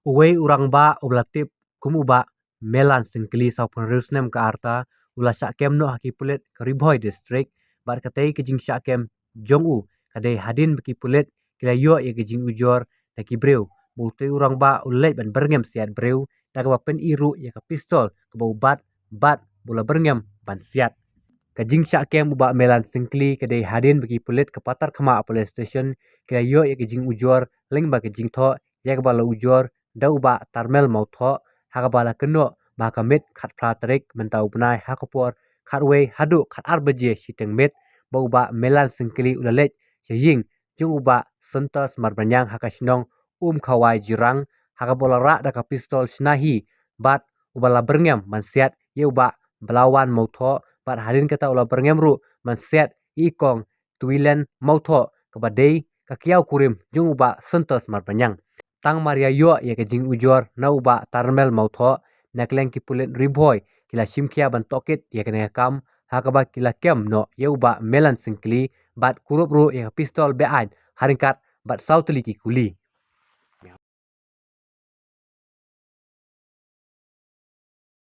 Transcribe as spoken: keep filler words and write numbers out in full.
Uwei u rangbah uba la tip kum u Bah Melan Syngkli, sawphew hynriew snem ka rta, u la shah kem noh ha ki pulit ka Ri Bhoi District, bad katei ka jingshah kem jong u ka dei hadien ba ki pulit ki la ïoh ïa ka jingujor na ki briew ba utei u rangbah u la leit ban byrngem siat briew, da kaba pyni ruh ïa ka pistol kaba u bat, bad ba u la byrngem ban siat. Ka jingshah kem u Bah Melan Syngkli ka dei hadien ba ki pulit ka Patharkhmah Police Station ki la ïoh ïa ka jingujor lyngba ka jingthoh ïa kaba la ujor da u Bah Tarmel Mawthoh, ha kaba la kynnoh ba ha ka miet khatphra tarik mynta u bnai, ha ka por khatwei haduh khatar baje shiteng miet, ba u Bah Melan Syngkli u la leit sha ïing jong u Bah Santos Marbaniang ha ka shnong Umkhawai, Jirang, ha kaba u la rah da ka pistol shna hi, bad uba la byrngem ban siat ïa u Bah Blawan Mawthoh, bad hadien kata u la byrngem ruh ban siat ïa i Kong Twilen Mawthoh, kaba dei ka kiaw kurim jong u Bah Santos Marbaniang. Tang mar ïa ïoh ïa ka jingujor na u Bah Tarmel Mawthoh, na kylleng ki pulit Ri Bhoi ki la shim khia ban tohkit ïa kane ka kam, ha kaba ki la kem noh ïa u Bah Melan Syngkli, bad kurup ruh ïa ka pistol be-aiñ ha ryngkat bad saw tylli ki kuli.